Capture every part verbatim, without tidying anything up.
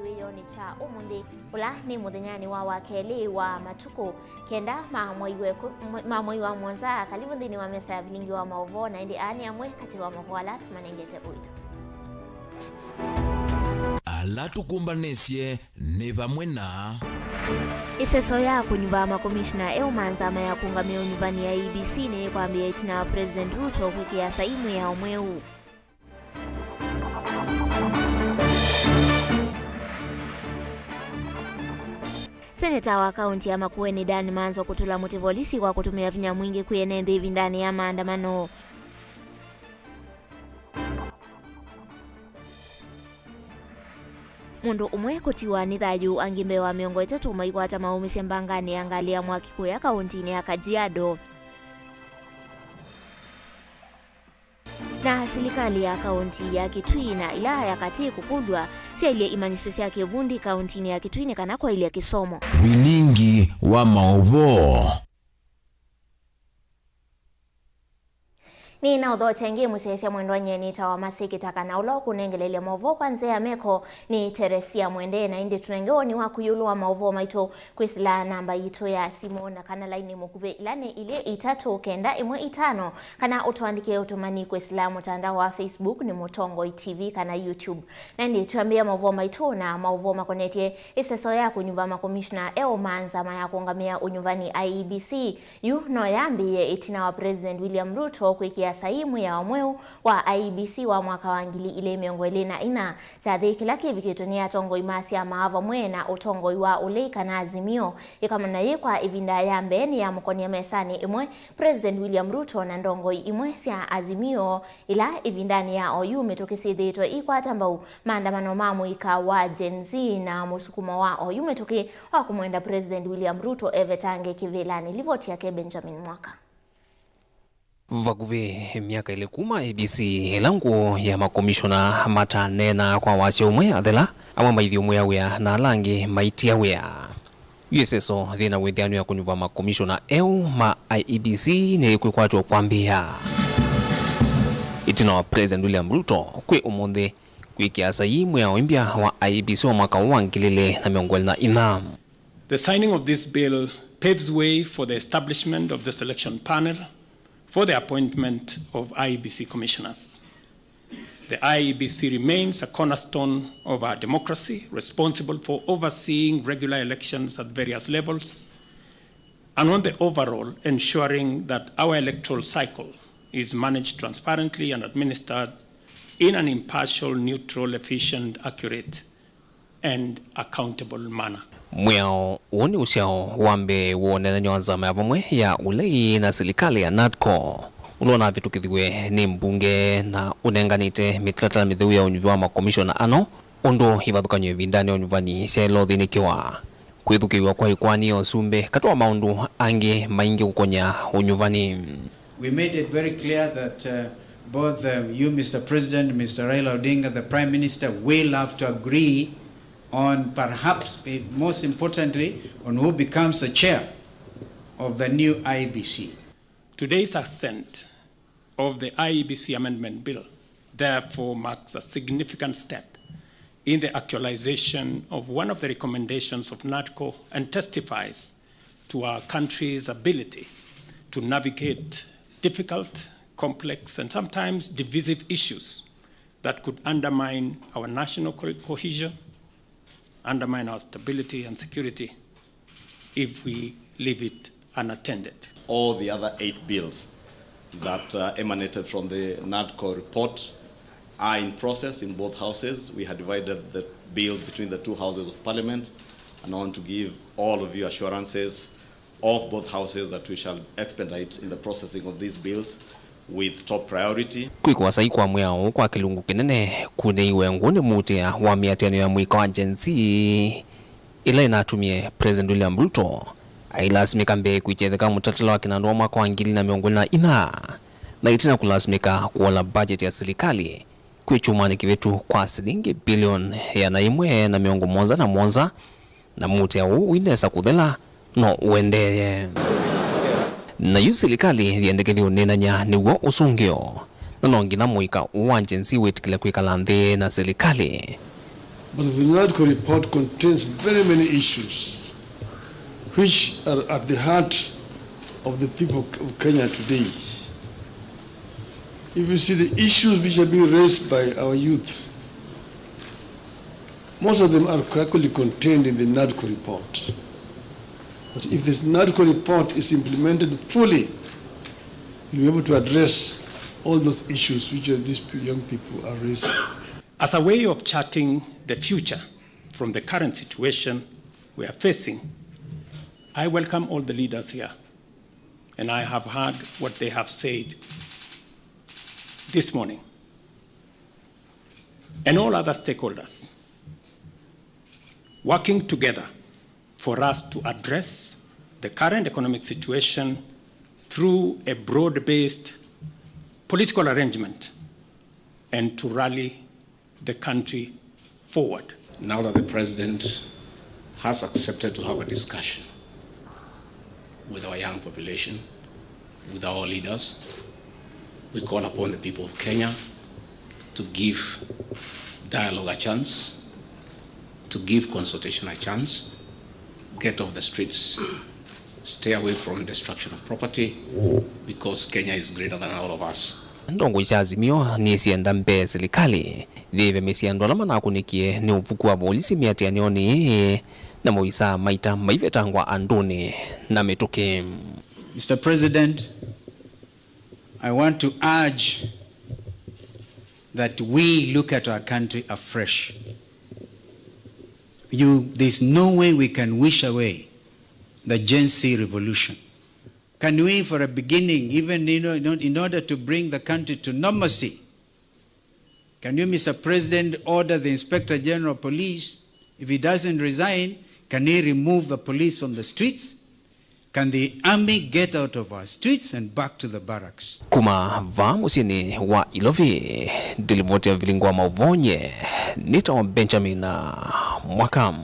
Kĩwĩonĩ kya ũmũnthĩ, ũla nĩ mũthenyanĩ wa wakelĩ wa matukũ kenda ma mwei wa ĩkũ-, ma mwei wa mũonza. Karibu nthĩnĩ wa mesa ya vilingi wa maũvoo, na ĩndĩ aa nĩ amwe katĩ wa maũvoo ala tũmanengete ũito. Ala tũkũmbanĩsye nĩ vamwe na ĩseso ya kũnyuva makomishina eũ ma nzama ya kũũngamĩa ũnyuvani ya I E B C nĩyĩkwambĩĩa ĩtina wa President Ruto kwĩkĩa saii mwĩao mweũ. Seneta wa kaunti ya Makueni Dan Manzo kũtũla mũtĩ volisi kwa kũtũmĩa vinya mwingĩ kwĩ ene nthĩ ĩvindanĩ ya maandamano. Mũndũ ũmwe kũtiwa nĩ thayũ, angĩ mbee wa mĩongo ĩtatũ maikwata maumĩsye mbanganĩ ya ngalĩ ya mwaki kũya kauntinĩ ya Kajiado. Na silikalĩ ya kaunti ya Kitui na ila ya katĩ kũkũlw'a syailye imanyĩsyo sya kĩvundi kauntinĩ ya Kitui nĩ kana kwaĩlya kĩsomo. Vilingi wa maũvoo. Nĩ na ũthokya ĩngĩ mũsyaĩĩsya mwendwa nyie nĩtawa Mercy Kĩtaka, na ũla ũkũnengelelya maũvoo kwa nzĩa ya meko nĩ Teresia Mwende, na ĩndĩ tũnenge woni waku ĩũlũ wa maũvoo maitũ kwĩsĩla namba yitũ ya simũ na kana laini mũkuvĩ, ila nĩ ilĩ itatũ kenda ĩmwe itano, kana ũtũandĩkĩe ũtũmani kwĩsĩla mũtandao wa Facebook nĩ Mũtongoi T V kana YouTube. Na ĩndĩ twambĩĩa maũvoo maitũ na maũvoo makonetye ĩseso ya kũnyuva makomishna eũ ma nzama ya kũũngamĩa ũnyuvani I E B C. Yu no yambĩĩe ĩtina wa President William Ruto kwĩkĩa saii mwĩao mweũ wa I E B C wa mwaka wa ngili ilĩ mĩongo ĩlĩ na ina. Kyathĩ kĩla kĩvikĩtwe nĩ atongoi ma syama vamwe na ũtongoi wa ũlei kana Azimio ĩkamana yĩ kwa ĩvinda ya mbee nĩyamũkonie mesanĩ ĩmwe President William Ruto na ndongoi imwe sya Azimio, ila ĩvindanĩ ya oyu mĩtũkĩ syĩthĩĩtwe ikwata mbau maandamano ma mũika wa Gen Z na mũsukumo wa oyu mĩtũkĩ wa kũmwenda President William Ruto evetange kĩvĩlanĩ. Livoti yake Benjamin Mwaka. Vakuvĩ myaka ĩlĩ kuma I E B C ĩla ngũũ ya makomishona mataneena kwa wasya ũmwe, athela amwe maithyũmũĩa wĩa na ala angĩ maitia wĩa. Yu ĩseso yĩ na wĩthĩanw'a kũnyuva makomishona eũ ma I E B C nĩyĩkwĩkwatw'a kwambĩĩa ĩtina wa President William Ruto kwĩ ũmũnthĩ kwĩkĩa saii mwĩao ĩmbya wa I E B C wa mwaka ũũ wa ngili ilĩ na mĩongo ĩlĩ na inya. The signing of this bill paves way for the establishment of the selection panel for the appointment of I E B C commissioners. The I E B C remains a cornerstone of our democracy, responsible for overseeing regular elections at various levels, and on the overall, ensuring that our electoral cycle is managed transparently and administered in an impartial, neutral, efficient, accurate, and accountable manner. Mwĩao ũũ nĩ ũsyao wa mbee wa ũneenany'a wa nzama ya vamwe ya ũlei na silikalĩ ya NADCO, ũla ũnavĩtũkĩthiw'e nĩ mbunge na ũnenganĩte mĩtalatala mĩtheu ya ũnyuvi wa makomishona ano, ũndũ ivathũkany'o ĩvindanĩ ya ũnyuvani syaĩle ũthĩnĩkĩwa. Kwĩthukĩĩw'a kwa ĩkoani ya ũsumbĩ katĩ wa maũndũ angĩ maingĩ kũkony'a ũnyuvani. We made it very clear that, uh, both, uh, you, Mister President, Mister Raila Odinga, the Prime Minister, will have to agree on, perhaps, eh, most importantly, on who becomes the chair of the new I E B C. Today's assent of the I E B C Amendment Bill therefore marks a significant step in the actualization of one of the recommendations of NADCO and testifies to our country's ability to navigate difficult, complex, and sometimes divisive issues that could undermine our national co-, cohesion, undermine our stability and security if we leave it unattended. All the other eight bills that, uh, emanated from the NADCO report are in process in both houses. We had divided the bill between the two houses of parliament, and I want to give all of you assurances of both houses that we shall expedite in the processing of these bills with top priority. Kwĩkwa saii kwa mwĩao kwa kĩlungu kĩnene kunĩiwe ngũ nĩ mũutĩa wa mĩatĩanĩo ya mũika wa Gen Z, ĩla ĩnatumie President William Ruto ailasimĩka mbee kwĩkyetheka mũtatala wa kĩnandũ wa mwaka wa ngili na mĩongo ĩlĩ na inya, na ĩtina kũlasimĩka kũola budget ya silikalĩ kwĩ kyumwanĩ kĩvĩtu kwa silingi bilioni ĩana yĩmwe na mĩongo mũonza na mũonza, na mũutĩa ũũ ũinesa kũthela no ũendee. Na yu silikalĩ yĩendekethye ũneenany'a nĩw'o ũsũngĩo, na no nginya mũika ũũ wa Gen Z wĩtĩkĩle kwĩkala nthĩ na silikalĩ But the NADCO report contains very many issues which are at the heart of the people of Kenya today. If you see the issues which are being raised by our youth, most of them are actually contained in the NADCO report. But if this NADCO report is implemented fully, we'll be able to address all those issues which, uh, these young people are raising. As a way of charting the future from the current situation we are facing, I welcome all the leaders here, and I have heard what they have said this morning, and all other stakeholders working together for us to address the current economic situation through a broad-based political arrangement and to rally the country forward. Now that the president has accepted to have a discussion with our young population, with our leaders, we call upon the people of Kenya to give dialogue a chance, to give consultation a chance, get off the streets, stay away from destruction of property, because Kenya is greater than all of us. Ndongoi sya Azimio nĩsyenda mbee silikalĩ yĩĩve mĩsyĩ andũ ala manakũnĩkie nĩ ũvuku wa volisi mĩatĩanĩonĩ ĩĩ na movisaa maita maivetangwa andũnĩ na mĩtũkĩ. Mister President, I want to urge that we look at our country afresh. You, there's no way we can wish away the Gen Z revolution. Can we, for a beginning, even, you know, in, in order to bring the country to normalcy, can you, Mister President, order the Inspector General of Police, if he doesn't resign, can he remove the police from the streets? Can the army get out of our streets and back to the barracks? Kuma vaa mũsyĩnĩ wa Ilovi, ndilivoti ya vilingo wa maũvoo nye nĩtawa Benjamin Mwaka.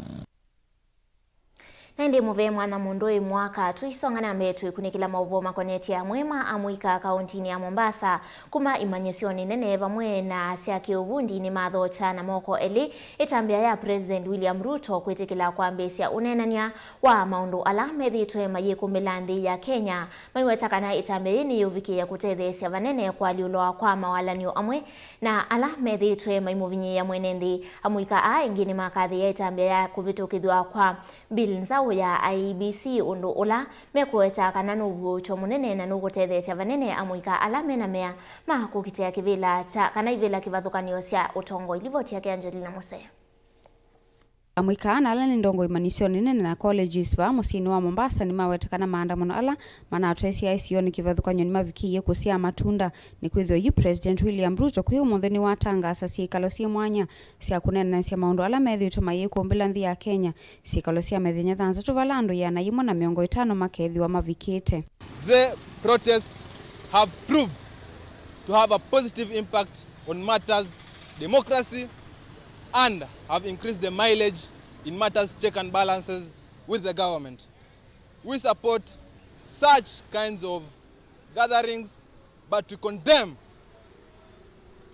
Na ĩndĩ mũvea mwana mũndũ ĩ mwaka, tũisonga na mbee twĩkunĩkĩla maũvoo makonetye amwe ma amũika kaũntinĩ ya Mombasa. Kuma imanyĩsyonĩ nene vamwe na sya kĩũvundi nĩmathokya na moko elĩ ĩtambya ya President William Ruto kwĩtĩkĩla kwambĩĩsya ũneenany'a wa maũndũ ala methĩĩtwe mayĩkũmbĩla nthĩ ya Kenya. Maiweta kana ĩtambya yĩĩ nĩyũvikĩĩa kũtetheesya vanene kũalyũlwa kwa mawalany'o amwe na ala methĩĩtwe maimũvinyĩĩa mwene nthĩ. Amũika aa ĩngĩ nĩmakathĩĩa ĩtambya ya kũvĩtũkĩthw'a kwa Bill nzaũ ya I E B C, ũndũ ũla mekũweta kana nũvuũkyo mũnene na nũkũtetheesya vanene amũika ala mena mea ma kũkitĩa kĩvĩla kya kana ivĩla kĩvathũkany'o sya ũtongoi. Livoti yake Angelina Musee. Amũika ana ala nĩ ndongoi imanyĩsyonĩ nene na colleges vaa mũsyĩnĩ wa Mombasa nĩmaweta kana maandamano ala manatwaĩsya isionĩ kĩvathũkany'o nĩmavikĩie kũsyaa matunda, nĩkwĩthĩwa yu President William Ruto kwĩ ũmũnthĩ nĩwatangaasa syĩkalo syĩ mwanya sya kũneenanĩsya maũndũ ala methĩĩtwe mayĩkũmbĩla nthĩ ya Kenya, syĩkalo sya mĩthenya thanthatũ vala andũ ĩana yĩmwe na mĩongo ĩtano makeethĩwa mavikĩte. The protests have proved to have a positive impact on matters democracy and have increased the mileage in matters check and balances with the government. We support such kinds of gatherings, but we condemn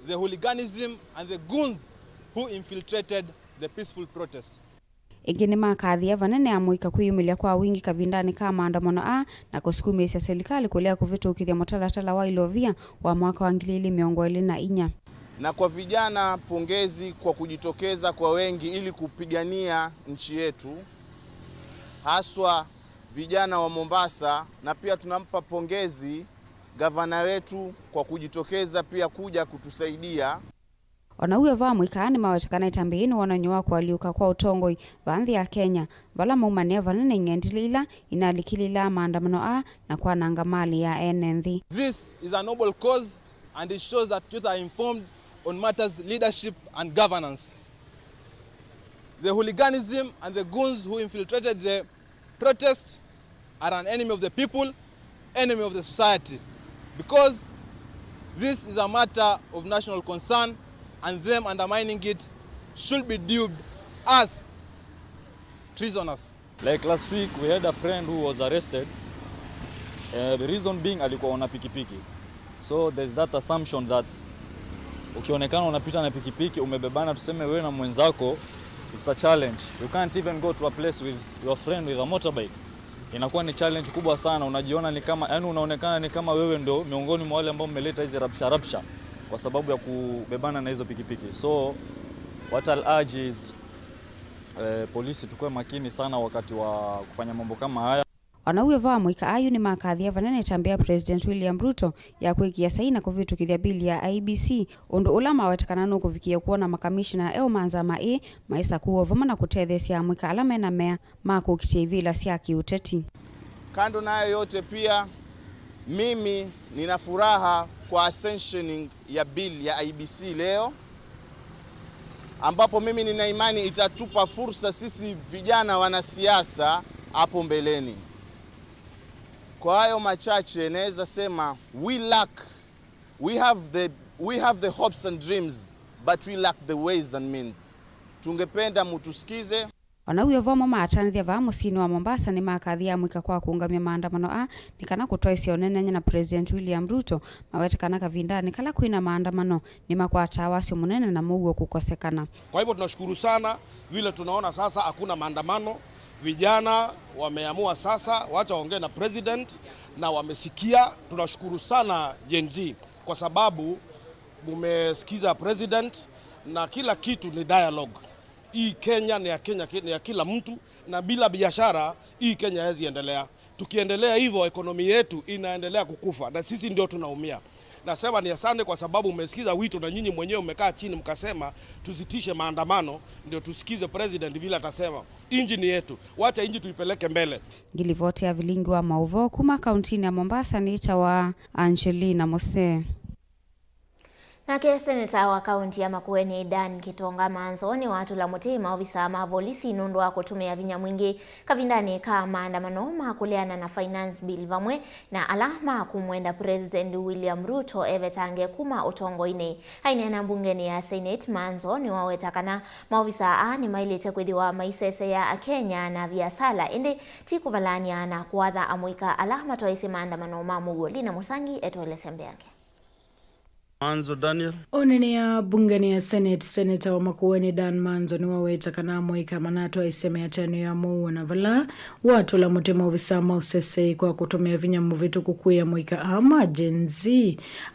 the hooliganism and the goons who infiltrated the peaceful protest. Ĩngĩ nĩmakathĩa vanene amũika kwĩyumĩlya kwa wingĩ kavindanĩ ka maandamano aa na kũsukumĩĩsya silikalĩ kũlea kũvĩtũkĩthya mũtalatala wa ilovia wa mwaka wa ngili ili mĩongo ĩlĩ na inya. Na kwa vijana, pongezi kwa kujitokeza kwa wengi ili kupigania nchi yetu, haswa vijana wa Mombasa, na pia tunampa pongezi gavana wetu kwa kujitokeza pia kuja kutusaidia. O na w'o vaa amũika aa nĩmaweta kana ĩtambya yĩĩ nĩ wonany'o wa kũalyũka kwa ũtongoi vaa nthĩ ya Kenya, vala maumanĩa vanene ing'endilĩ ila inalikĩlĩĩlaa maandamano aa na kwananga malĩ ya ene nthĩ. This is a noble cause and it shows that youth are informed on matters leadership and governance. The hooliganism and the goons who infiltrated the protest are an enemy of the people, enemy of the society, because this is a matter of national concern and them undermining it should be duped as treasonous. Like last week, we had a friend who was arrested. Uh, the reason being alikuwa on a pikipiki. So there's that assumption that ukionekana unapita na pikipiki, umebebana, tuseme wewe na mwenzako, It's a challenge. You can't even go to a place with your friend with a motorbike. Inakuwa ni challenge kubwa sana, unajiona ni kama, yani unaonekana ni kama wewe ndo miongoni mwa wale ambao mmeleta hizi rabsha rabsha kwa sababu ya kubebana na hizo pikipiki. So what I'll urge is, eh, polisi tukue makini sana wakati wa kufanya mambo kama haya. O na w'o vo, amũika aa yu nĩmakathie vanene ĩtambya ya President William Ruto ya kwĩkĩa saii na kũvĩtũkĩthya bill ya I E B C, ũndũ ũla mawetekana nũkũvikĩĩa kwona makamishina eũ ma nzama ĩĩ maisakũwa vamwe na kũtetheesya amũika ala mena mea ma kũkitĩa ivĩla sya kĩũteti. Kando na hayo yote pia, mimi nina furaha kwa sanctioning ya bill ya I E B C leo, ambapo mimi nina imani itatupa fursa sisi vijana wanasiasa hapo mbeleni. Kwa hayo machache naweza sema we lack, we have the, we have the hopes and dreams, but we lack the ways and means. Tungependa mutusikize. O na w'o vo, amwe maatanĩthya vaa mũsyĩnĩ wa Mombasa nĩmakathie amũika kwa kũũngamya maandamano aa nĩ kana kũtwaĩsya ũneenany'a na President William Ruto, mawete kana kavindanĩ kala kwĩna maandamano nĩmakwataa wasyo mũnene na mũuo kũkosekana. Kwa hivyo tunashukuru sana vile tunaona sasa hakuna maandamano, vijana wameamua sasa, wacha waongee na president na wamesikia. Tunashukuru sana Gen Z kwa sababu mumesikiza president na kila kitu ni dialogue. Hii Kenya ni ya Kenya, ni ya kila mtu, na bila biashara hii Kenya haiwezi endelea. Tukiendelea hivyo, ekonomi yetu inaendelea kukufa na sisi ndio tunaumia. Nasema ni asante kwa sababu umesikiza wito na nyinyi mwenyewe mmekaa chini mkasema tusitishe maandamano, ndio tusikize president vile atasema. Inji ni yetu, wacha inji tuipeleke mbele. Ngilivoti ya vilingi wa maũvoo kuma kauntinĩ ya Mombasa nĩtawa Angelina Mose. Nake seneta wa kaunti ya Makueni, Dan Kitonga Manzo, nĩwatũla mũtĩ maovisa ma volisi nũndũ wa kũtũmĩa vinya mwingĩ kavindanĩ ka maandamano ma kũleana na finance bill vamwe na ala ma kũmwenda President William Ruto evetange kuma ũtongoinĩ. Aineena mbungenĩ ya Senate, Manzo nĩwaweta kana maovisa aa nĩmaĩlĩte kwĩthĩwa maiseseea Akenya na viasala, ĩndĩ ti kũvalany'a na kũatha amũika ala matwaĩsye maandamano ma mũuo. Lina Mũsangi etũelesya mbeange. Manzo Daniel. Onenea mbungenĩ ya Senate, seneta wa Makueni Dan Manzo nĩwaweta kana amũika manatwaĩsye mĩatĩanĩo ya mũuo na vala watũla mũtĩ maovisa ma ũsesei kwa kũtũmĩa vinya mũvĩtũku kũĩa amũika aa ma Gen Z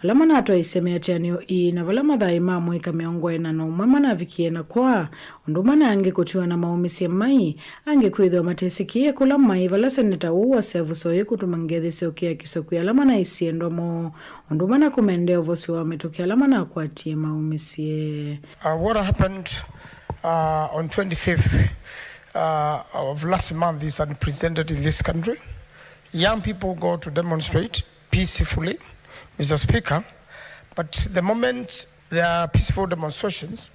ala manatwaĩsye mĩatĩanĩo ii na vala mathaĩ ma amũika mĩongo ĩna na ũmwe manavikie na kwa ũndũ ũmwe na angĩ kũtiwa na maũmĩsye mai, angĩ kwĩthĩwa matesĩkĩe kũla maĩ vala seneta ũũ wa Sevuso ĩkũtuma ngethi syokea kĩsokwi ala manaisye endwa moo, ũndũ ũmwe na kũmendea ũvosi wa mĩtũkĩ ala manakwatie maũmĩsye. Uh, what happened, uh, on twenty-fifth, uh, of last month is unprecedented in this country. Young people go to demonstrate peacefully, Mister Speaker, but the moment there are peaceful demonstrations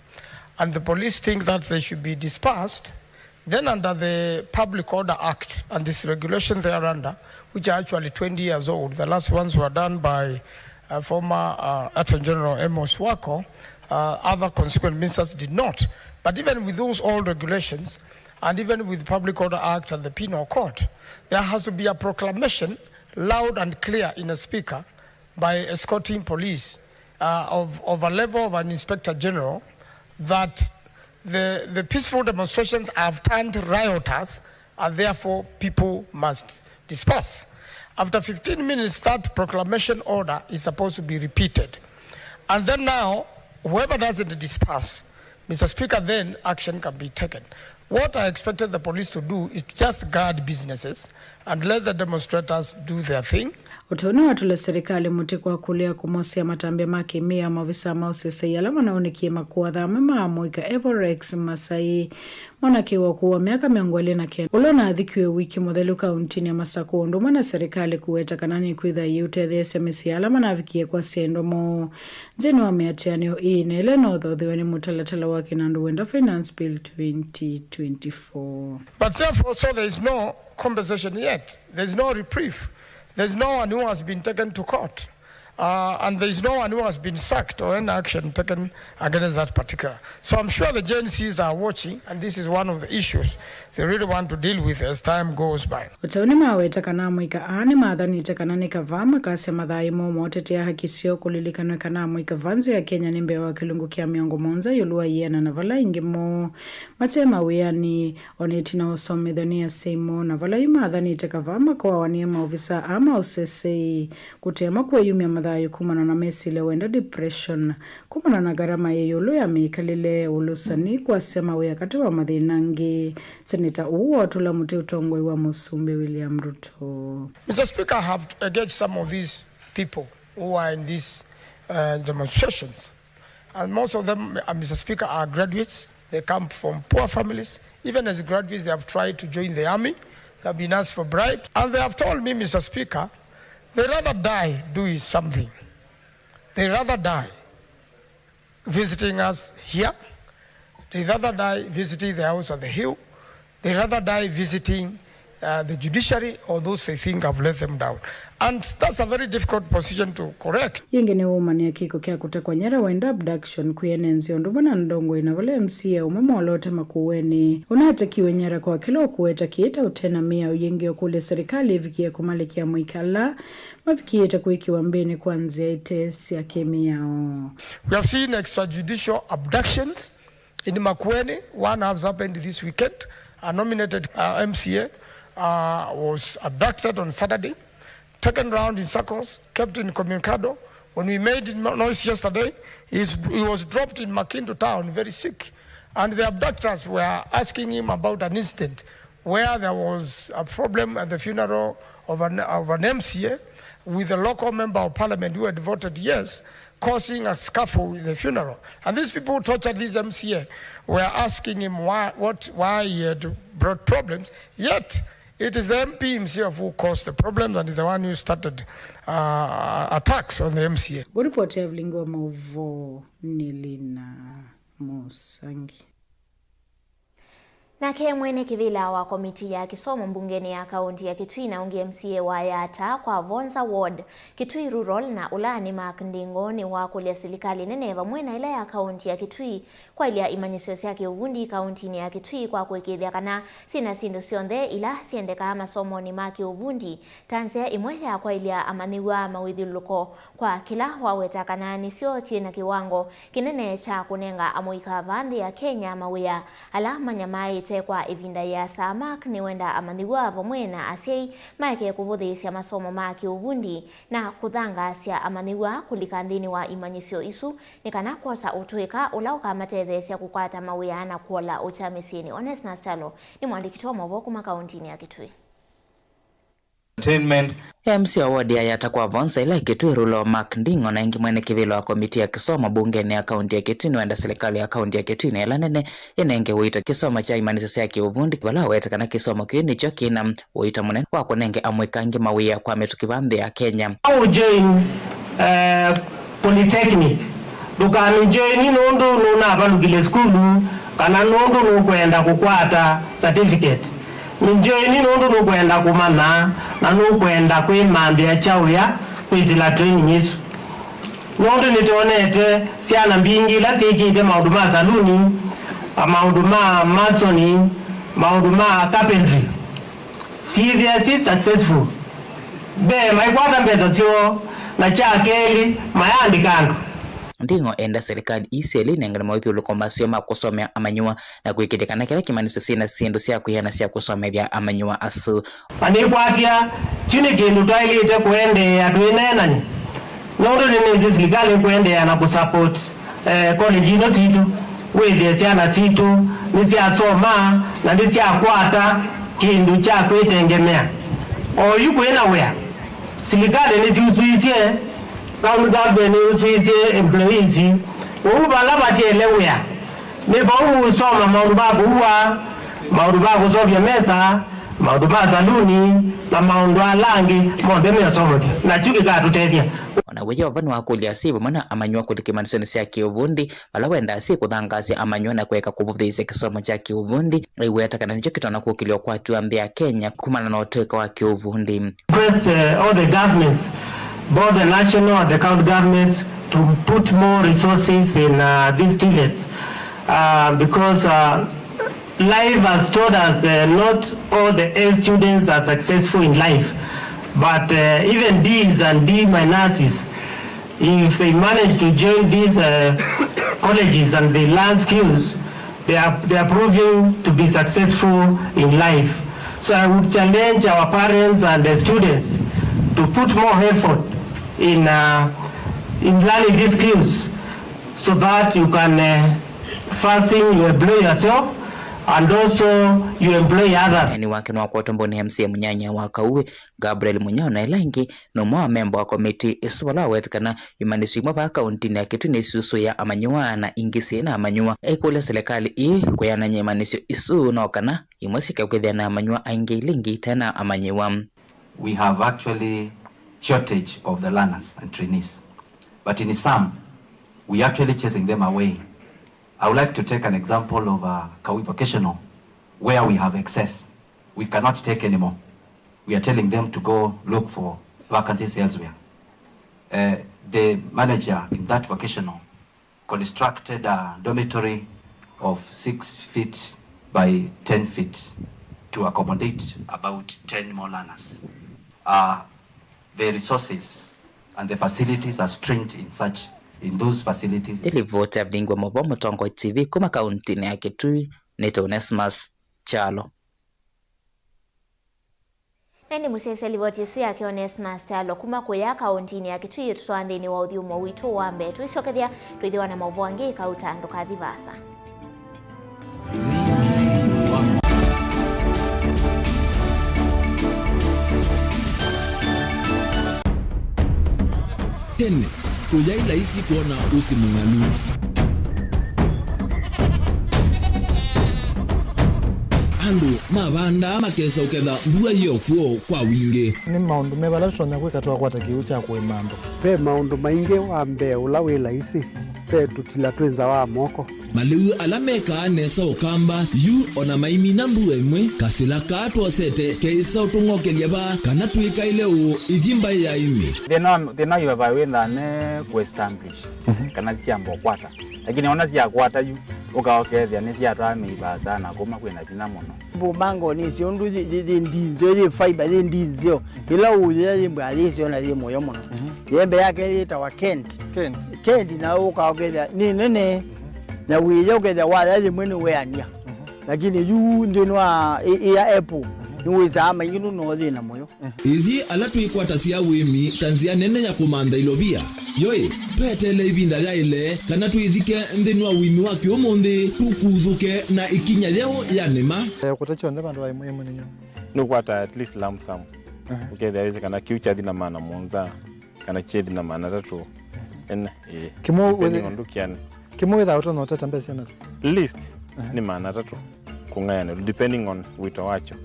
and the police think that they should be dispersed, then under the Public Order Act and this regulation thereunder, which are actually twenty years old, the last ones were done by, uh, former, uh, Attorney General Amos Wako, uh, other consequent ministers did not. But even with those old regulations, and even with Public Order Act and the Penal Code, there has to be a proclamation loud and clear in a speaker by escorting police, uh, of, of a level of an inspector general that the, the peaceful demonstrations have turned rioters and therefore people must disperse. After fifteen minutes, that proclamation order is supposed to be repeated. And then now, whoever doesn't disperse, Mister Speaker, then action can be taken. What I expected the police to do is to just guard businesses and let the demonstrators do their thing. Ũtũnĩ watũla serikali mũtĩ kwa kũlea kũmosea matambya ma kĩmĩa maovisa ma ũsesei ala manaũnĩkie makũatha amwe ma amũika Evorex Masai, mwanake wa ũkũũ wa myaka mĩongo ĩlĩ na kenda, ũla ũnathikiwe wiki mũthelu kauntinĩ ya Masakũ, ũndũ ũmwe na serikali kũweta kana nĩkwĩtha ĩiũtetheesya mĩsyĩ ala manavikie kwasya endwa moo. Nthĩnĩ wa mĩatĩanĩo ĩĩ na ĩla ĩnothothewe nĩ mũtalatala wa kĩnandũ wenda Finance Bill twenty twenty-four. But therefore, so there is no compensation yet. There is no reprieve. There is no one who has been taken to court. Uh, and there is no one who has been sacked or any action taken against that particular. So I'm sure the Gen Zs are watching, and this is one of the issues they really want to deal with as time goes by. O ta ũu nĩmaweta kana amũika aa nĩmathanĩte kana nĩ kavaa makasya mathayũ moo motetea haki syoo. Kũlilikanwe kana amũika vaa nzĩ ya Kenya nĩ mbee wa kĩlungu kya mĩongo mũonza ĩũlũ wa ĩana na vala aingĩ moo mate mawĩanĩ, o na ĩtina wa ũsomethyo nĩ asyai moo, na vala yu mathanĩte kavaa makoawa nĩ maovisa aa ma ũseseĩ kũtema kwĩyumya mathayũ kumana na mesilya wenda, depression, kumana na ngarama yĩ ĩũlũ ya mĩkalĩle, ũlũsani, kwasya mawĩa, katĩ wa mathĩna angĩ. Seneta ũũ wa ũtũla mũtĩ ũtongoew'a Mũsumbĩ William Ruto. Mister Speaker, I have engaged some of these people who are in these, uh, demonstrations. And most of them, uh, Mister Speaker, are graduates. They come from poor families. Even as graduates, they have tried to join the army. They have been asked for bribes. And they have told me, Mister Speaker, they rather die doing something. They rather die visiting us here. They rather die visiting the House of the Hill. They rather die visiting, uh, the judiciary or those they think have let them down. And that's a very difficult position to correct. Yĩngĩ nĩ ũmanĩa kĩko kya kũtekwa nyara wenda, abduction, kwĩenenzya ũndũ ũmwe na ndongoi, na vala M C A ũmwe molote makũenĩ ũnatekiwe nyara kwa kĩla ũkũweta kĩĩ ta ũte na mĩao. Yĩngĩ ũkũlya serikali ĩvikĩe kũmalĩkĩa amũika ala mavikĩĩte kwĩkĩwa mbĩnĩ kwa nzĩa ite sya kĩmĩao. We have seen extrajudicial abductions in Makueni. One has happened this weekend. A nominated, uh, M C A, uh, was abducted on Saturday, taken around in circles, kept incommunicado. When we made no-, noise yesterday, he's, he was dropped in Makindu town, very sick. And the abductors were asking him about an incident where there was a problem at the funeral of an, of an M C A with a local member of parliament who had voted yes, causing a scuffle in the funeral. And these people who tortured this M C A were asking him why, what, why he had brought problems. Yet, it is the M P himself who caused the problems and is the one who started, uh, attacks on the M C A. Kũripoti ya Vilingi wa Maũvoo nĩ Lina Mũsangi. Nake mwene kĩvĩla wa komiti ya kĩsomo mbungenĩ ya kaũnti ya Kitui na ũngĩ M C A wa Yatta kwa Vonza Ward, Kitui Rural, na ũlaanĩ Mark Ndingo nĩwakũlya silikalĩ nene vamwe na ĩla ya kaũnti ya Kitui kwaĩlya imanyĩsyo sya kĩũvundi kaũntinĩ ya Kitui kwa kũĩkĩĩthya kana syĩna syĩndũ syonthe ila syendekaa masomonĩ ma kĩũvundi ta nzĩa ĩmwe ya kwaĩlya amanyĩw'a mawĩthyũlũlũko kwa kĩla waweta kana nĩsyo syĩ na kĩwango kĩnene kya kũnenga amũika vaa nthĩ ya Kenya mawĩa ala manyamaĩte kwa ĩvinda yĩasa. Mark nĩwenda amanyĩw'a vamwe na asyai maeke kũvũthĩĩsya masomo ma kĩũvundi na kũthangaasya amanyĩw'a kũlika nthĩnĩ wa imanyĩsyo isu nĩ kana kwosa ũtũĩka ũla ũkamatetheesya kũkwata mawĩa na kũola ũkya mĩsyĩnĩ. Onesmus Kyalo nĩ mũandĩki wa maũvoo kuma kaũntinĩ ya Kitui. Entertainment. M C A wa ward ya Yatta kwa Vonza ĩla Kitui Rural, Mark Ndingo, na ĩngĩ mwene kĩvĩla wa komiti ya kĩsomo mbungenĩ ya kaũnti ya Kitui nĩwenda silikalĩ ya kaũnti ya Kitui na ĩla nene ĩnenge ũito kĩsomo kya imanyĩsyo sya kĩũvundi, vala aweta kana kĩsomo kĩu nĩkyo kĩna ũito mũnene wa kũnenge amũika angĩ mawĩa kwa mĩtũkĩ vaa nthĩ ya Kenya. Ũjoin, eh, polytechnic, ndũkamĩjoini nũndũ nũnavalũkile sukulu kana nũndũ nũkwenda kũkwata certificate. Mĩjoini nũndũ nũkwenda kũmanya na nũkwenda kwĩmanthĩa kyaũya kwĩsĩla training ĩsu. Nũndũ nĩtwonete syana mbingĩ ila syĩkĩte maũndũ ma saluni, maũndũ ma masoni, maũndũ ma carpentry, syĩthĩa syĩ successful. Mbee, maikwata mbesa syoo, na kya kelĩ, mayaandĩka andũ. Ndingo enda silikalĩ ii syelĩ inengane mawĩthyũlũlũko maseo ma kũsomea amanyĩw'a na kũĩkĩĩthya kana kĩla kĩmanyĩsyo syĩna syĩndũ sya kwĩana sya kũsomethya amanyĩw'a asu. Na nĩkwatya, kyu nĩ kĩndũ twaĩlĩte kũendeea twĩneenany'a, nũndũ nĩnĩsĩ silikalĩ ĩkũendeea na kũsupport, eh, college ino sitũ, wĩthĩe syana sitũ nĩsyasoma na nĩsyakwata kĩndũ kya kwĩtengemea. O yu kwĩna wĩa, silikalĩ nĩsyusũisye, county government nĩyusũisye employees, ũu vala vatiele wĩa, nĩ vau ũsoma maũndũ ma kũua, maũndũ ma kũseũvya mesa, maũndũ ma saluni, na maũndũ ala angĩ monthe meũsomethya, na kyu kĩkatũtethya. O naw'o Yeova nĩwakũlya asyai vamwe na amanyĩw'a kũlika imanyĩsyonĩ sya kĩũvundi, vala wendaa asyai kũthangaasya amanyĩw'a na kũeka kũvũthĩĩsya kĩsomo kya kĩũvundi, aiweta kana nĩkyo kĩtonya kũkĩlya ũkwati wa nthĩ ya Kenya kumana na ũtũĩka wa kĩũvundi. Request, eh, all the governments both the national and the county governments to put more resources in uh, these T VETs uh, because uh, life has taught us uh, not all the A students are successful in life, but uh, even Ds and D minuses, if they manage to join these uh, colleges and they learn skills, they are, they are proving to be successful in life. So I would challenge our parents and the students to put more effort in, uh, in learning these skills so that you can, uh, first thing, you employ yourself and also you employ others. Ni wake nĩwakwatwa mboni M C A mũnyanya wa Kauĩ, Gabriel Munyao, na ĩla ĩngĩ nĩ ũmwe wa memba wa komiti ĩsu, vala waweta kana imanyĩsyo imwe vaa kauntinĩ ya Kitui nĩsiusũĩa amanyĩw'a na ingĩ syĩ na amanyĩw'a. Aikũlya silikalĩ ii kwĩanany'a imanyĩsyo isu no kana imwe syĩke kwĩthĩa na amanyĩw'a aingĩ ila ingĩ ite na amanyĩw'a. We have actually shortage of the learners and trainees, but in some, we actually chasing them away. I would like to take an example of uh, Kawi Vocational, where we have excess. We cannot take anymore. We are telling them to go look for vacancies elsewhere. Uh, the manager in that vocational constructed a dormitory of six feet by ten feet to accommodate about ten more learners. Uh, the resources and the facilities are strained in such, in those facilities. Nĩ livoti ya vilingi wa mauvoo Mũtongoi T V kuma kauntinĩ ya Kitui, nĩtawa Onesmus Kyalo. Na ĩndĩ mũsyaĩĩsya livoti ĩsu yake Onesmus Kyalo kuma kũya kauntinĩ ya Kitui ĩtũtwaa nthĩnĩ wa ũthyũmũo witũ wa mbee. Tũisyokethya twĩthĩwa na maũvoo angĩ kauta ndũkathi vaasa. Tene, kũyaĩ laisi kwona ũsĩ mũng'alu. Andũ mavandaa makesa ũketha mbua yĩ o kw'o kwa wingĩ. Nĩ maũndũ meva ala tũtonya kwĩka twakwata kĩw'ũ kya kũĩma andũ? Ve maũndũ maingĩ. Wa mbee ũla wĩ laisi, ve tũtila twĩ nza wa moko. Malĩu ala mekaa nesa Ũkamba yu o na maimina mbua ĩmwe, kasĩla kaa twosete keĩsa ũtũng'okelya vaa kana twĩkaĩle ũũ ĩthi mbaĩ ya ĩmĩ. Thĩna wa, thĩna wa ivavaĩ wĩthaa me kũ establish, mhm, kana syamba ũkwata. Lakini ona syakwata yu, ũka ũkethĩa nĩsyatwaa mĩi vaasa na kũma kwĩna vinya mũno. Mbũmbango nĩ syo ũndũ yĩ, yĩ, yĩ ndi nzeo, yĩ fiber, yĩ ndi nzeo. Ĩla ũyĩa yĩ mbaa yĩ syo na yĩ mũyo mũno. Mhm. Yembe yake yĩtawa Kent. Kent. Kent na ũka ũkethĩa nĩ nene. Na wĩya ũkethĩa waya yĩmwe nĩ weania. Mhm. Lakini yu nthĩnĩ wa ĩ, ĩ ya apple, mhm, nĩ wĩsaa maingĩ nũno yĩ na mũyo. Ithyĩ ala twĩkwatasya ũĩmi ta nzĩa nene ya kũmantha ilovia, yoĩ, tweteele ĩvinda yaĩle kana twĩthike nthĩnĩ wa ũĩmi wa kĩũmũnthĩ, tũkuthũke na ĩkinya yeũ ya nĩma. Eh, kũta kyonthe vandũ va ĩmwe ĩmwe nĩ nyũmũ. Nũkwata at least lump sum. Aha. Ũkethĩa wĩsĩ kana kĩu kyathi na maana mũonza, kana kyethi na maana atatũ. Ene, ĩĩ. Kĩmwe depending wĩthĩ-, on ndũkĩanĩ. Kĩmwe wĩthaa ũtonya ũteta mbesa na. Least, aha, nĩ maana atatũ kũng'ayanĩlwa, depending on wĩto wakyo.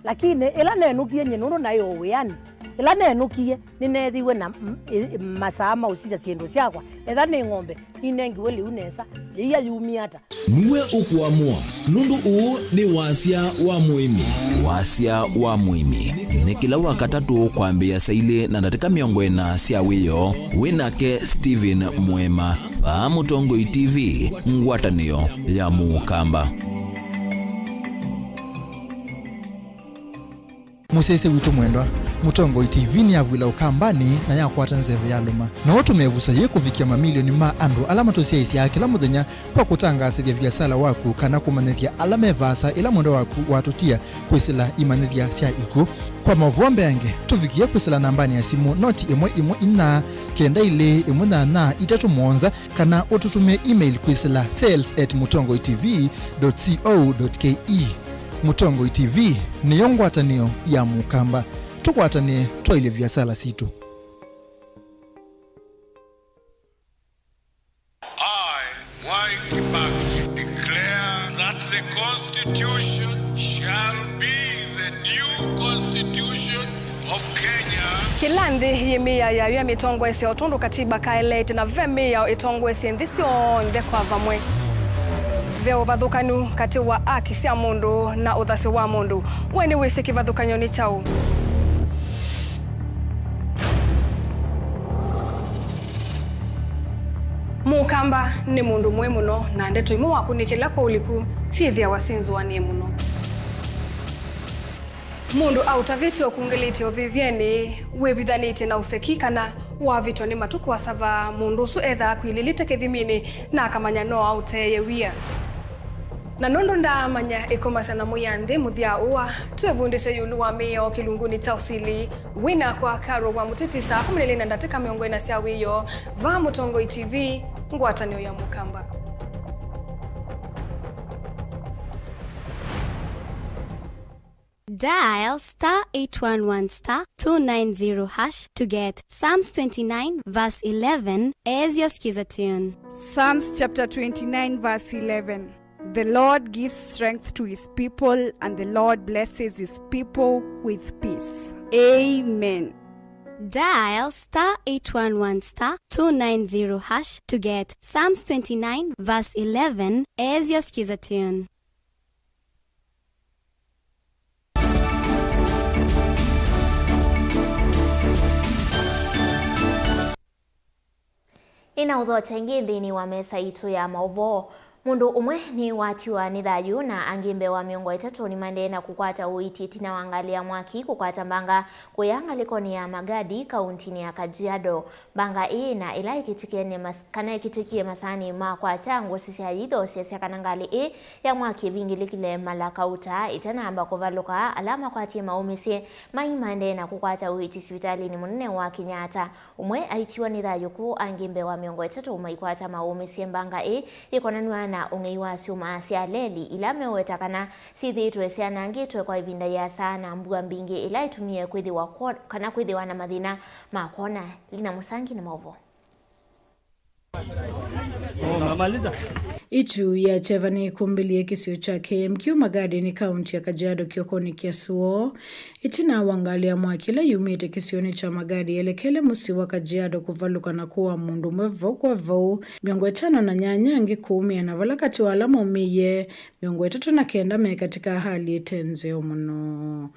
Lakini ĩla nenũkie nyie nũndũ naĩ o wĩanĩ, ĩla nenũkie nĩneethiwe na m-, ĩ-, masaa ma ũsisya syĩndũ syakwa. Etha nĩ ng'ombe, ninengiwe lĩu nesa, yĩia yumie ata? Nue ũkũamũa, nũndũ ũũ nĩ wasya wa mũĩmi. Wasya wa mũĩmi nĩ kĩla Wakatatũ kwambĩĩa saa ilĩ na ndatĩka mĩongo ĩna sya wĩoo, wĩ nake Stephen Mwema, vaa Mũtongoi T V, ngwatanĩo ya Mũkamba. Mũsyaĩĩsya witũ mwendwa, Mũtongoi T V nĩyavw'ĩla Ũkambanĩ na yakwata nzeve yalũma. No ũtũme ĩvuso yĩĩ kũvikĩa mamilioni ma andũ ala matũsyaĩĩsyaa kĩla mũthenya kwa kũtangaasĩthya viasala waku kana kũmanyĩthya ala me vaasa ĩla mwendwa waku watũtia kwĩsĩla imanyĩthya sya ikw'ũ. Kwa maũvoo mbeange, tũvikĩe kwĩsĩla nambanĩ ya simũ noti ĩmwe ĩmwe inya, kenda ilĩ ĩmwe nyanya itatũ mũonza, kana ũtũtũmĩe email kwĩsĩla sales at mũtongoi T V dot co dot K E. Mũtongoi T V nĩyo ngwatanĩo ya Mũkamba. Tũkwatanĩe twaĩlye viasala sitũ. I, Mwai Kibaki, declare that the Constitution shall be the new Constitution of Kenya. Kĩla nthĩ yĩ mĩao yayo ya mĩtongoesye o tondũ katiba kaeleete, na ve mĩao ĩtongoesye nthĩ syonthe kwa vamwe. Ve ũvathũkanu katĩ wa aki sya mũndũ na ũthasyo wa mũndũ. We nĩwĩsĩ kĩvathũkany'o nĩ kyaũ? Mũkamba nĩ mũndũ mũĩ mũno, na ndeto imwe wakunĩkĩla kwa ũliku syĩthĩawa syĩ nzũanĩe mũno. Mũndũ aũtavĩtye ũkungĩlĩtye ũvĩvyenĩ wĩvithanĩtye na ũseki kana wavĩtwa nĩ matũ kũasava, mũndũ ũsu ethaa akwilĩlĩte kĩthiminĩ na akamanya no aũteeye wia. Na nũndũ ndaamanya ĩkomasya na mũya nthĩ mũthya ũa, twĩvundĩsye ĩũlũ wa mĩao kĩlungunĩ kya ũsili. Wĩ nakwa Carol wa Mũteti saa kũmi na ilĩ na ndatĩka mĩongo ĩna sya wĩoo, vaa Mũtongoi T V, ngwatanĩo ya Mũkamba. Dial star eight one one star two nine zero hash to get Psalms twenty-nine verse eleven as your skiza tune. Psalms chapter twenty-nine verse eleven. The Lord gives strength to his people, and the Lord blesses his people with peace. Amen. Dial star eight one one star two nine zero hash to get Psalms twenty-nine verse eleven as your skiza tune. Nĩnaũthokya ĩngĩ nthĩnĩ wa mesa itũ ya maũvoo. Mũndũ ũmwe nĩwatiwa nĩ thayũ na angĩ mbee wa mĩongo ĩtatũ nĩmaendee na kũkwata ũiiti ĩtina wa ngalĩ ya mwaki kũkwata mbanga kũya ngalĩkonĩ ya Magadi, kauntinĩ ya Kajiado. Mbanga ĩĩ na ĩla ĩkĩtĩkĩe nĩ mas-, kana ĩkĩtĩkie masaanĩ ma kwakya ngũsĩ sya yĩitho syasya kana ngalĩ ĩĩ ya mwaki ĩvingĩlĩkile mala kauta ĩtanamba kũvalũka. Ala makwatie maũmĩsye mai maendee na kũkwata ũiiti sivitalĩnĩ mũnene wa Kenyatta. Ũmwe aitiwa nĩ thayũ kũu, angĩ mbee wa mĩongo ĩtatũ maikwata maũmĩsye. Mbanga ĩĩ yĩkonanw'a na ũng'ei wa syũma sya leli ila meweta kana syĩthĩĩtwe syanangĩtwe kwa ĩvinda yĩasa na mbua mbingĩ ĩla ĩtumie kwĩthĩwa kwo-, kana kwĩthĩwa na mathĩna ma kwona. Lina Mũsangi na maũvoo. Itu ya kyeva nĩkũmbĩlĩe kĩsio kya K M Q Magadi nĩ kaunti ya Kajiado kĩokonĩ kya Suo. Ĩtina wa ngalĩ ya mwaki ĩla yumĩte kĩsionĩ kya Magadi yelekele mũsyĩ wa Kajiado kũvalũka na kũaa mũndũ ũmwe vau kwa vau, mĩongo ĩtano na nyanya angĩ kũũmĩa, na vala katĩ wa ala maũmĩie, mĩongo ĩtatũ na kenda me katĩ ka hali ĩte nzeo mũno.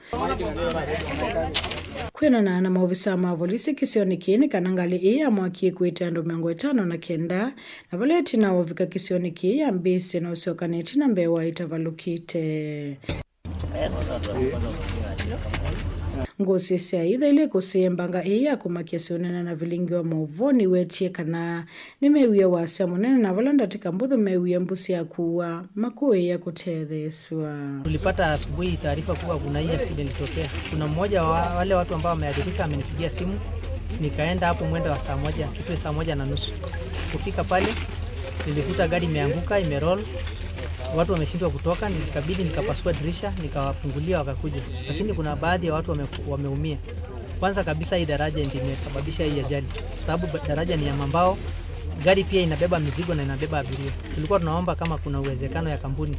Kwĩanana na maovisaa ma volisi kĩsionĩ kĩĩ nĩ kana ngalĩ ĩĩ ya mwaki ĩkuĩte andũ mĩongo ĩtano na kenda, na vala ĩtina wa ũvika kĩsionĩ kĩĩ yambĩĩsye na ũsyoka na ĩtina mbee wa ĩtavalũkĩte. Ngũsĩ sya itha ilĩ kũsĩe mbanga ĩĩ ya kũmakya syũnene na vilingi wa maũvoo nĩwetie kana nĩmewie wasya mũnene, na vala ndatĩka mbũthũ mewie mbũsĩ ya kuua makũĩĩa kũtetheesw'a. Tulipata asubuhi taarifa kuwa kuna hii accident ilitokea. Kuna mmoja wa wale watu ambao wameathirika amenipigia simu, nikaenda hapo mwendo wa saa moja, kitu ya saa moja na nusu. Kufika pale, nilikuta gari imeanguka, imeroll. Watu wameshindwa kutoka, nikabidi nikapasua dirisha, nikawafungulia wakakuja. Lakini kuna baadhi ya watu wame-, wameumia. Kwanza kabisa, hii daraja ndio imesababisha hii ajali, sababu ba-, daraja ni ya mambao, gari pia inabeba mizigo na inabeba abiria. Tulikuwa tunaomba kama kuna uwezekano ya kampuni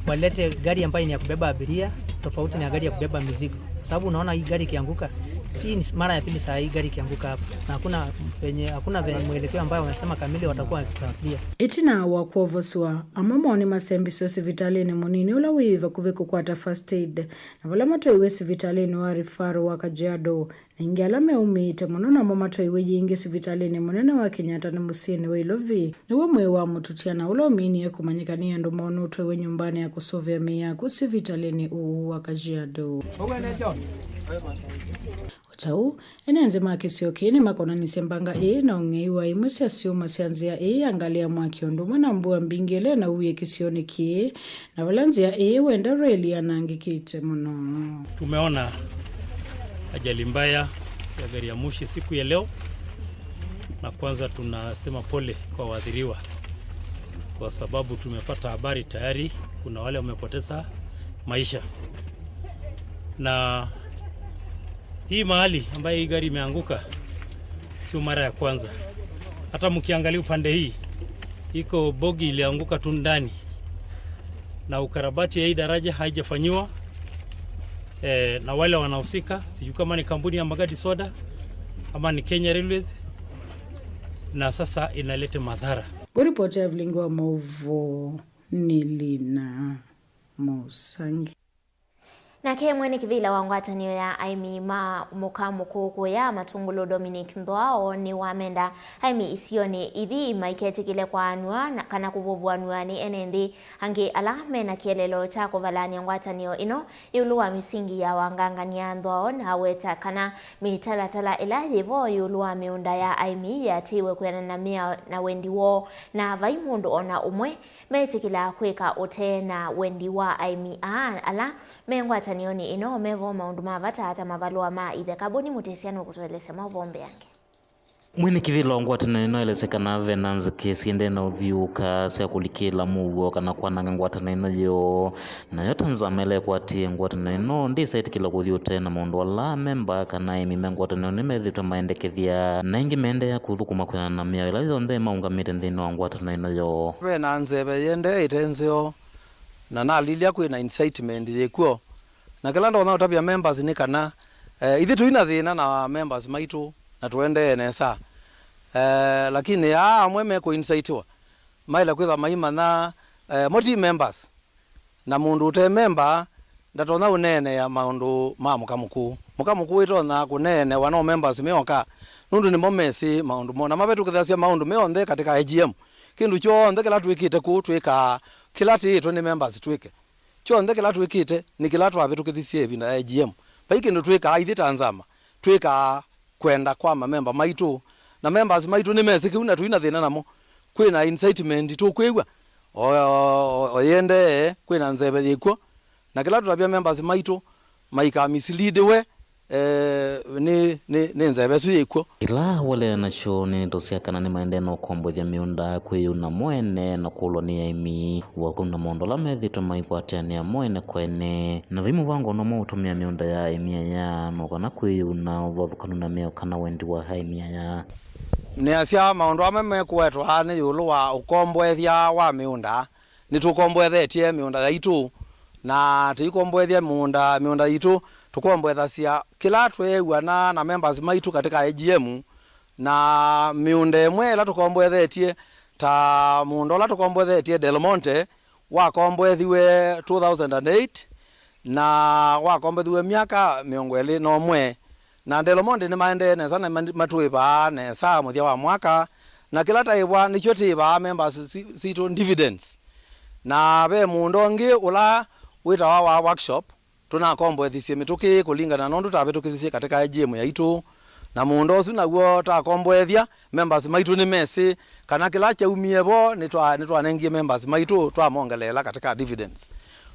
walete gari ambayo ni ya kubeba abiria tofauti na gari ya kubeba mizigo, sababu unaona hii gari ikianguka, si ni mara ya pili saa hii gari ikianguka hapa, na hakuna venye, hakuna venye mwelekeo ambayo wamesema kamili watakuwa wakifuatilia. Ĩtina wa kwovoswa, amwe moo nĩmasembiswe sivitalĩnĩ mũnini ũla wĩ vakuvĩ kũkwata first aid, na vala matwaiwe sivitalĩnĩ wa referral wa Kajiado, na aingĩ ala meũmĩĩte mũno namo matwaiwe yĩngĩ sivitalĩnĩ mũnene wa Kenyatta nĩ mũsyĩnĩ wa Ilovi. Nĩw'o mwĩĩ wa mũtũtia na ũla ũminie kũmanyĩka nĩ andũ moo nũtwaiwe nyũmbanĩ ya kũsũvĩa mĩĩ ya kũu sivitalĩnĩ ũũ wa Kajiado. O ta ũu, ene nthĩ ma kĩsio kĩĩ nĩmakonanisye mbanga ĩĩ na ũng'ei wa imwe sya syũma sya nzĩa ĩĩ ya ngalĩ ya mwaki ũndũ ũmwe na mbua mbingĩ ĩla ĩnauwie kĩsionĩ kĩĩ, na vala nzĩa ĩĩ wenda reli yanangĩkĩte mũno. Tumeona ajali mbaya ya gari ya moshi siku ya leo, na kwanza tunasema pole kwa waathiriwa, kwa sababu tumepata habari tayari kuna wale wamepoteza maisha. Na hii mahali ambayo hii gari imeanguka sio mara ya kwanza. Hata mkiangalia upande hii, iko bogi ilianguka tu ndani, na ukarabati ya hii daraja haijafanyiwa. Eh, na wale wanahusika, sijui kama ni kampuni ya Magadi Soda ama ni Kenya Railways, na sasa inaleta madhara. Ngũripoti ya vilingi wa maũvoo nĩ Lina Mũsangi. Nake mwene kĩvĩla wa ngwatanĩo ya aĩmi ma mũka mũkũũ kũya Matũngũlũ, Dominic Nthwao, nĩwamenda aĩmi isionĩ ithi maiketĩkĩle kwaanw'a na kana kũvũvũanw'a nĩ ene nthĩ angĩ ala mena kĩeleelo kya kũvalany'a ngwatanĩo ĩno ĩũlũ wa mĩsingi ya wangangany'a. Nthwao naweta kana mĩtalatala ĩla yĩvo ĩũlũ wa mĩũnda ya aĩmi yĩatĩĩwe kwĩanana na mĩao na wendi woo, na vai mũndũ o na ũmwe metĩkĩla kwĩka ũtee na wendi wa aĩmi aa ala me ngwatanĩonĩ ĩno. Mevo maũndũ ma vata ta mavalũa ma itheka. Boni Mũtĩsya nũkũtũelesya maũvoo mbeange. Mwene kĩvĩla wa ngwatanĩo ĩno aelesya kana ve na nzĩkĩ syĩendee na ũthyũũka sya kũlikĩla mũuo kana kwananga ngwatanĩo ĩno yoo. Nayo ta nzama ĩla ĩkwatĩe ngwatanĩo ĩno, ndĩsaĩtĩkĩla kũthi ũtee na maũndũ ala amemba kana aĩmi me ngwatanĩonĩ methĩĩtwe maendekethya, na ĩngĩ meendeea kũthũkũma kwĩanana na mĩao ĩla yonthe maũngamĩte nthĩnĩ wa ngwatanĩo ĩno yoo. Ve na nzeve yĩendee ĩte nzeo, na nalilya kwĩ na incitement yĩkw'o, na kĩla ndonya ũtavya members nĩ kana, eh, ithyĩ tũi na thĩna na members maitũ na tũendee nesa, eh, lakini aa amwe mekũincitiwa maĩle kwĩthwa maimanya, eh, mo ti members. Na mũndũ ũte memba ndatonya ũneenea maũndũ ma mũka mũkũũ. Mũka mũkũũ ĩtonya kũneenewa no members meoka, nũndũ nĩmo mesĩ maũndũ moo, na mavetũkĩthasya maũndũ meonthe katika A G M. Kĩndũ kyonthe kĩla twĩkĩte kũu twĩkaa kĩla tĩĩtwe nĩ members twĩke. Kyonthe kĩla twĩkĩte nĩ kĩla twavĩtũkĩthisye ĩvinda ya A G M. Vai kĩndũ twĩkaa ithyĩ ta nzama, twĩkaa kwenda kwa mamemba maitũ, na members maitũ nĩmesĩ kĩu na tũi na thĩna namo. Kwĩ na incitement tũkwĩw'a o, o, o, o yĩendee, kwĩ na nzeve yĩkw'o, na kĩla tũtavya members maitũ maikamisilidiwe, eh, nĩ, nĩ, nĩ nzeve ĩsu yĩkw'o. Kĩla walea nakyo nĩ ndeto sya kana nĩmaendee na ũkomboethya mĩũnda kwĩyũna mo ene na kũlwa nĩ aĩmi, ũaũkanu na maũndũ ala methĩĩtwe maikwatĩanĩa mo ene kwa ene. Na vai mũvango ũno mwa ũtũmĩa mĩũnda ya aĩmi aya no kana kwĩyũna ũvathũkanu na mĩao kana wendi wa aĩmi aya. Nĩasya maũndũ amwe mekũwetwa nĩ ĩũlũ wa ũkomboethya wa mĩũnda. Nĩtũkomboethetye mĩũnda yaitũ, na tũikomboethya mĩũnda, mĩũnda yitũ tũkomboethasya kĩla tweew'ana na members maitũ katika A G M, na mĩũnda ĩmwe ĩla tũkomboethetye, ta mũũnda ũla tũkomboethetye Del Monte, wakomboethiwe two thousand and eight, na wakomboethiwe myaka mĩongo ĩlĩ na ũmwe. Na Del Monte nĩmaendee nesa na ma-, matũĩvaa nesa mũthya wa mwaka, na kĩla taĩvwa nĩkyo tĩĩvaa members si-, sitũ dividends. Na ve mũũnda ũngĩ ũla wĩtawa wa workshop, tũnakomboethisye mĩtũkĩ kũlingana na ũndũ tavĩtũkĩthisye katika A G M yaitũ, na mũũnda ũsu naw'o takomboethya, members maitũ nĩmesĩ kana kĩla kyaumie vo nĩtwa-, nĩtwanengie members maitũ twamongeleela katika dividends.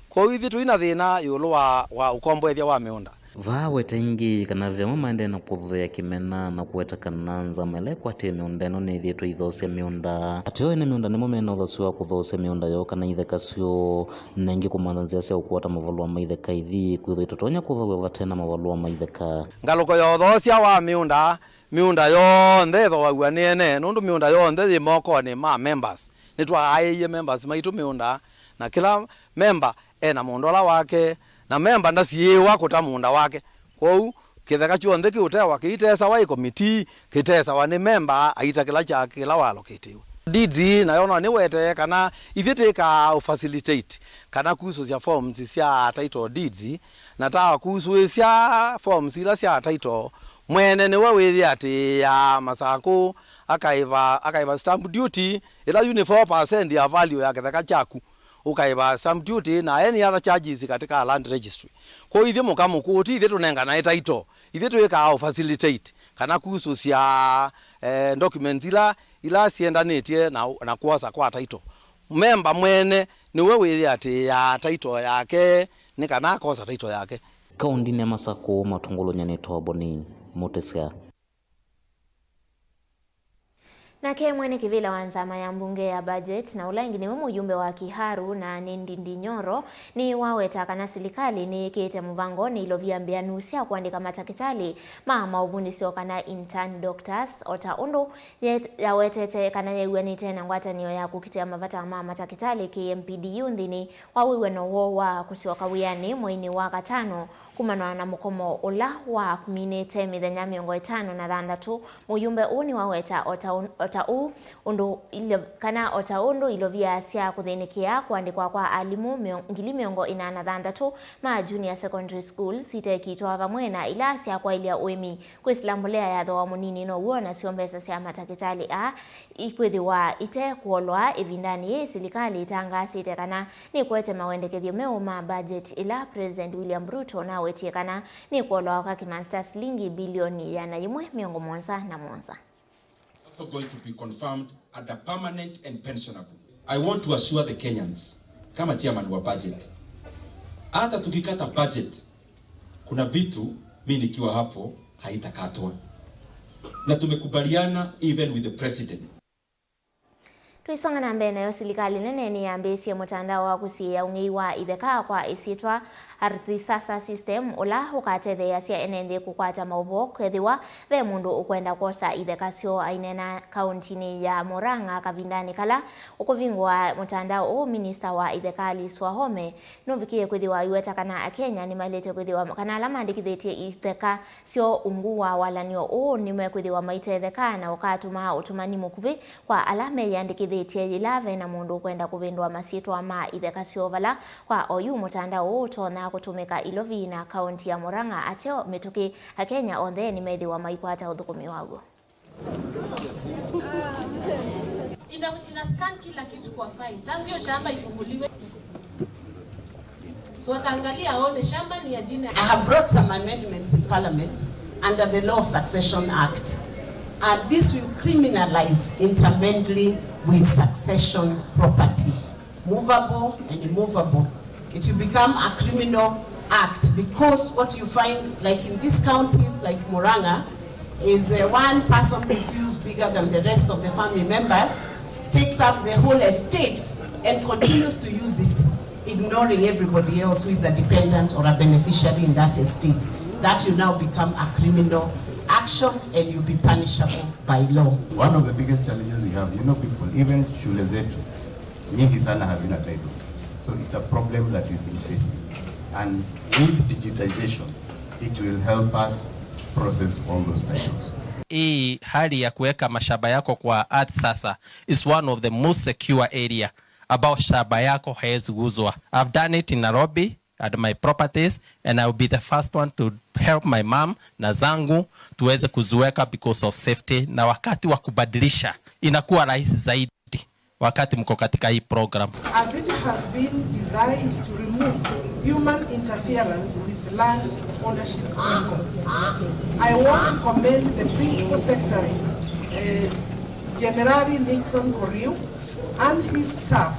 Kwoou ithyĩ tũi na thĩna ĩũlũ wa, wa ũkomboethya wa mĩũnda. Vaa weta ĩngĩ kana ve amwe maendee na kũthũthĩa kĩmena na kũweta kana nzama ĩla ĩkwatĩe mĩũnda ĩno nĩyĩthĩĩtwe ĩithoosya mĩũnda. Ateo ene mĩũnda nĩmo me na ũthasyo wa kũthoosya mĩũnda yoo kana itheka syoo, na ĩngĩ kũmantha nzĩa sya ũkwata mavalũa ma itheka ithi, kwĩthwa itatonya kũthaw'a vate na mavalũa ma itheka. Ngalũko ya ũthoosya wa mĩũnda, mĩũnda yonthe ĩthooaw'a nĩ ene, nũndũ mĩũnda yonthe yĩ mokonĩ ma members. Nĩtwaaĩie members maitũ mĩũnda, na kĩla memba e na mũũnda ũla wake, na memba ndasiĩĩwa kũta mũũnda wake. Kwoou, kĩtheka kyonthe kĩũtewa kĩitesawa ĩ komitii, kĩtesawa nĩ memba aita kĩla kya kĩla walokĩtĩwe. Deeds nayo no nĩwetee kana ithyĩ tĩkaa ũ facilitate kana kusũsya forms sya title deeds, na ta kusũĩsya forms ila sya title, mwene nĩwe wĩyĩatĩĩaa masakũ, akaĩva, akaĩva stamp duty ĩla yu nĩ four percent ya value ya kĩtheka kyaku, ũkaĩva stamp duty na any other charges katika land registry. Kwoou ithyĩ mũka mũkũũ ti ithyĩ tũnenganae title, ithyĩ twĩkaa ũ facilitate kana kusũsya, eh, documents ila, ila syendanĩtye na, na kwosa kwa title. Memba mwene nĩwe wĩyĩatĩĩaa title yake nĩ kana akosa title yake. Kaũndĩnĩ ya Masakũ, Matũngũlũ, nyie nĩtawa Boni Mũtĩsya. Nake mwene kĩvĩla wa nzama ya mbunge ya budget na ũla ĩngĩ nĩwe mũyumbe wa Kiharu na nĩ Ndindi Nyoro, nĩwaweta kana silikalĩ nĩyĩkĩĩte mũvango nĩilovya mbĩanu sya kũandĩka matakĩtalĩ ma maũvundĩsyo kana intern doctors, o ta ũndũ yet-, yawetete kana yew'anĩte na ngwatanĩo ya kũkitĩa mavata ma matakĩtalĩ, K M P D U, nthĩnĩ wa wĩw'ano woo wa kũsyoka wĩanĩ mweinĩ wa katano. Kumana na mũkomo ũla waminĩte mĩthenya mĩongo ĩtano na thanthatũ, mũyumbe ũũ nĩwaweta o ta ũ-, o ta ũu, ũndũ ilo-, kana o ta ũndũ ilovia sya kũthĩnĩkĩa kũandĩkwa kwa alimũ mĩo-, ngili mĩongo ĩna na thanthatũ ma junior secondary school sitekitwa vamwe na ila sya kwaĩlya ũĩmi kwĩsĩla mbolea ya thooa mũnini now'o, nasyo mbesa sya matakĩtalĩ aa ikwĩthĩwa ite kũolwa ĩvindanĩ yĩĩ, silikalĩ ĩtangaasĩte kana nĩkwete mawendekethyo meũ ma budget ĩla President William Ruto nawetie kana nĩkũolwa kwa kĩmanzi ta silingi bilioni ĩana yĩmwe mĩongo mũonza na mũonza. Also going to be confirmed under permanent and pensionable. I want to assure the Kenyans, kama chairman wa budget, hata tukikata budget, kuna vitu mi nikiwa hapo haitakatwa. Na tumekubaliana even with the president. Tũisonga na mbee nayo, silikalĩ nene nĩyambĩĩsye mũtandao wa kũsiĩĩa ũng'ei wa itheka kwa ĩsyĩtwa Ardhi Sasa System, ũla ũkatetheeasya ene nthĩ kũkwata maũvoo kethĩwa ve mũndũ ũkwenda kwosa itheka syoo. Aineena kaũntinĩ ya Murang'a kavindanĩ kala ũkũvingũa mũtandao ũũ, minista wa itheka Alice Wahome nũvikie kwĩthĩwa aiweta kana Akenya nĩmaĩlĩte kwĩthĩwa kana ala mandĩkĩthĩtye itheka syoo ungu wa walan'yo ũũ nĩmekwĩthĩwa maitetheka na ũkatũma ũtũmani mũkuvĩ kwa ala meyĩandĩkĩthĩtye yĩla ve na mũndũ ũkwenda kũvĩndũa masyĩtwa ma itheka syoo vala kwa oyu mũtandao ũũ ũtonya kũtũmĩka ilovi na kaũnti ya Murang'a. Ateo mĩtũkĩ, Akenya onthe nĩmethĩwa maikwata ũthũkũmi waw'o. Ina, ina scan kila kitu kwa file tangu hiyo shamba ifunguliwe. So ataangalia aone shamba ni ya jina. I have brought some amendments in Parliament under the Law of Succession Act, and this will criminalize intermingling with succession property, movable and immovable. It will become a criminal act because what you find, like in these counties, like Murang'a, is, uh, one person who feels bigger than the rest of the family members, takes up the whole estate and continues to use it, ignoring everybody else who is a dependent or a beneficiary in that estate. That will now become a criminal action and you'll be punishable by law. One of the biggest challenges we have, you know, people, even shule zetu, nyingi sana hazina titles. So it's a problem that we've been facing. And with digitization, it will help us process all those titles. Hii hali ya kuweka mashamba yako kwa Ardhi Sasa is one of the most secure area ambao shamba yako haiwezi guzwa. I've done it in Nairobi at my properties, and I will be the first one to help my mom na zangu tuweze kuziweka because of safety, na wakati wa kubadilisha inakuwa rahisi zaidi wakati mko katika hii program. As it has been designed to remove human interference with land ownership records, I want to commend the Principal Secretary, uh, General Nixon Koriu, and his staff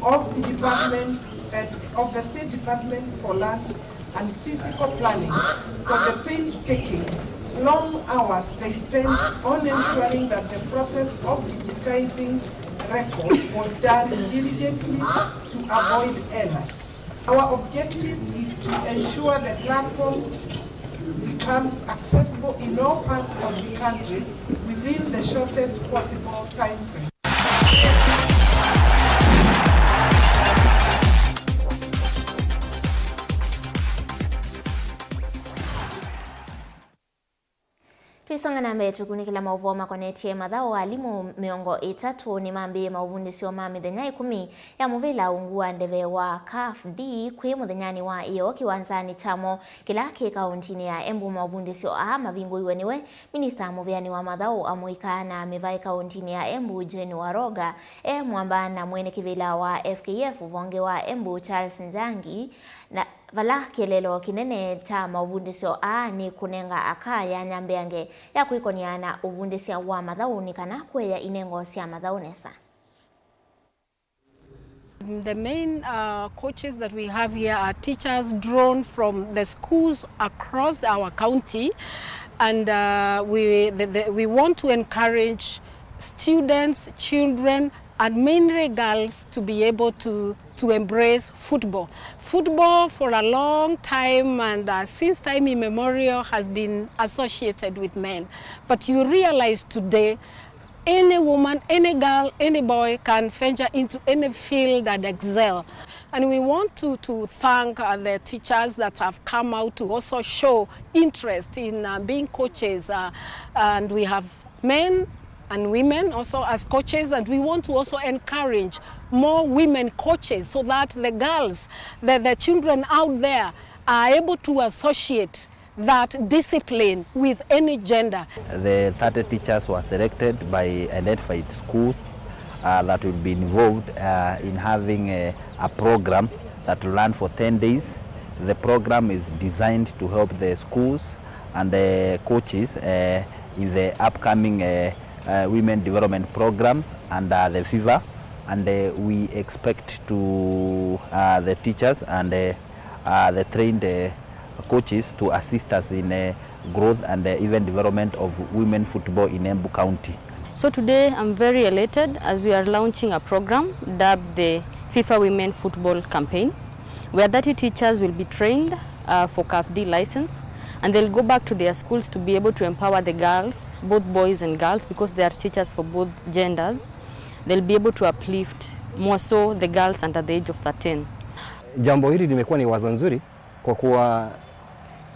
of the department, uh, of the State Department for Lands and Physical Planning for the painstaking long hours they spent on ensuring that the process of digitizing records was done diligently to avoid errors. Our objective is to ensure the platform becomes accessible in all parts of the country within the shortest possible time frame. Tũisonga na mbee, tũkunĩkĩla maũvoo makonetye mathaũ. Alimũ mĩongo ĩtatũ nĩmambĩĩe maũvundĩsyo ma mĩthenya ĩkũmi ya mũvĩla ungu wa ndeve wa CAF D kwĩ mũthenyanĩ wa ĩoo kĩwanzanĩ kyamo kĩla kĩ kaũntinĩ ya Embu. Maũvundĩsyo aa mavingũiwe nĩwe minista mũvĩanĩ wa mathaũ, amũika na mĩvaĩ kaũntinĩ ya Embu, Jane Waroga, e mwamba na mwene kĩvĩla wa F K F ũvonge wa Embu, Charles Njangi, na vala kĩeleelo kĩnene kya maũvundĩsyo aa nĩ kũnenga aka yanya mbeange ya kwĩkony'a na ũvundĩsya wa mathaũ nĩ kana kũea inengo sya mathaũ nesa. The main, uh, coaches that we have here are teachers drawn from the schools across our county, and, uh, we, the, the, we want to encourage students, children, and mainly girls to be able to, to embrace football. Football for a long time and, uh, since time immemorial has been associated with men. But you realize today, any woman, any girl, any boy can venture into any field and excel. And we want to, to thank, uh, the teachers that have come out to also show interest in, uh, being coaches. Uh, and we have men And women also as coaches, and we want to also encourage more women coaches so that the girls, the, the children out there are able to associate that discipline with any gender. The thirty teachers were selected by identified schools uh, that will be involved uh, in having a, a program that will run for ten days. The program is designed to help the schools and the coaches uh, in the upcoming uh, uh, women development programs under the FIFA, and uh, we expect to uh, the teachers and uh, uh, the trained uh, coaches to assist us in uh, growth and uh, even development of women football in Embu County. So today I'm very elated as we are launching a program dubbed the FIFA Women Football Campaign, where thirty teachers will be trained uh, for CAF D license, and they'll go back to their schools to be able to empower the girls, both boys and girls, because they are teachers for both genders. They'll be able to uplift more so the girls under the age of thirteen. Jambo hili limekuwa ni wazo nzuri kwa kuwa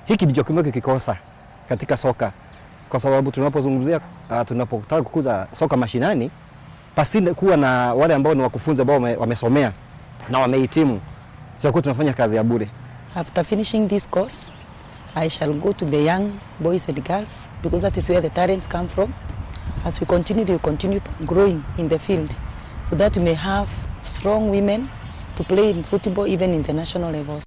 hiki ndicho kimekuwa kikikosa katika soka, kwa sababu tunapozungumzia uh, tunapotaka kukuza soka mashinani, pasi kuwa na wale ambao ni wakufunzi ambao wame, wamesomea na wamehitimu, tutakuwa tunafanya kazi ya bure. After finishing this course, I shall go to the young boys and girls because that is where the talents come from. As we continue, they will continue growing in the field so that we may have strong women to play in football even in the national levels.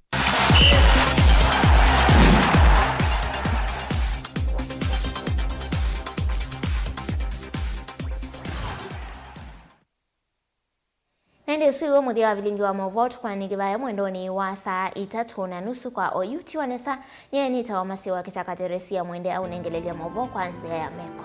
Na ĩndĩ ũsu iwe mũthya wa vilingi wa maũvoo, tũkonanĩke vaya mwendonĩ wa saa itatũ na nusu kwa oyu. Tiwa nesa, nyie nĩtawa Masiwa Kĩtaka Teresia Mwende aũnengelelya maũvoo kwa nzĩa ya meko.